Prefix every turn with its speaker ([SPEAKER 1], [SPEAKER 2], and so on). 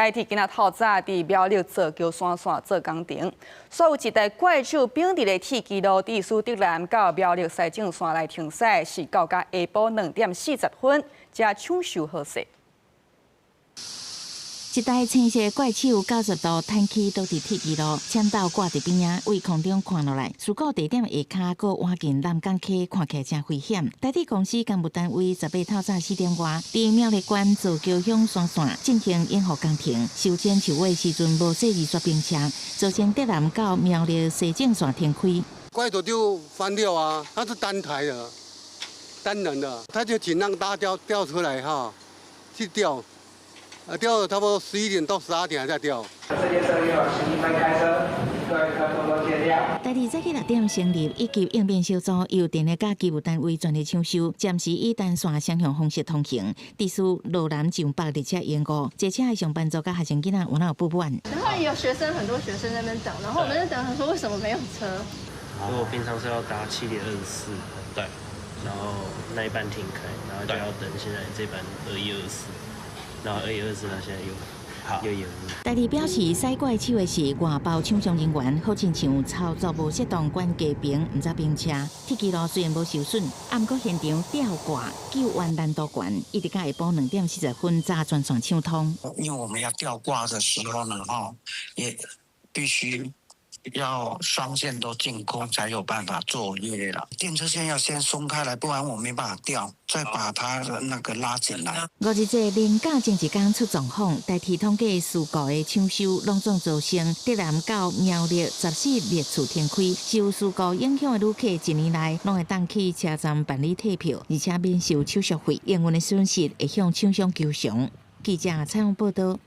[SPEAKER 1] 台鐵今仔透早佇苗栗造橋山線做工程，煞有一台怪手並佇咧鐵支路佇蘇德蘭到苗栗西正線來停駛，是到甲下晡2點40分才搶修好勢。
[SPEAKER 2] 一台青色怪手90度攤起倒佇鐵支路，簽到掛佇邊仔，對空中看落來，事故地點下跤閣倚近南港溪，看起來誠危險。台鐵公司工務單位十八透早4點外，佇苗栗縣造橋鄉山線進行養護工程，修剪樹尾時陣無細意煞冰車，造成德南到苗栗西正線停開。
[SPEAKER 3] 怪手就翻掉啊，它是單台的，單人的，他就盡量拉吊吊出來哈，去吊。啊，吊了差不多11點到12點還在吊。
[SPEAKER 4] 這邊車有
[SPEAKER 2] 台鐵早起6點成立一級應變小組，由電力佮機務單位全力搶修，暫時以單線雙向方式通行。致使羅南上北列車延誤，坐車的上班族佮學生囡仔有哪有不滿。
[SPEAKER 5] 然後有學生，很多學生在那邊等，然後我們在等，他說為什麼沒有車？
[SPEAKER 6] 我平常是要搭7點24，對，然後那一班停開，然後就要等現在這班2124。然後2124，他現在又延誤。
[SPEAKER 2] 台鐵表示，駛怪手的是外包廠商人員，好親像操作無適當，關機坪毋知冰車。鐵支路雖然無受損，毋過現場吊掛救援難度懸，一直到下晡2點40分才全線暢通。
[SPEAKER 7] 因為我們要吊掛的時候呢，哈，也必須要雙線都淨空，才有辦法作業了。電車線要先鬆開來，不然我沒辦法吊，再把它那個拉進來。
[SPEAKER 2] 五日節連假前一工出狀況，台鐵統計事故的搶修攏總造成德南到苗栗14列次停開，受事故影響的旅客一年內攏會當去車站辦理退票，而且免收手續費，營運的損失會向廠商求償。記者採訪報道。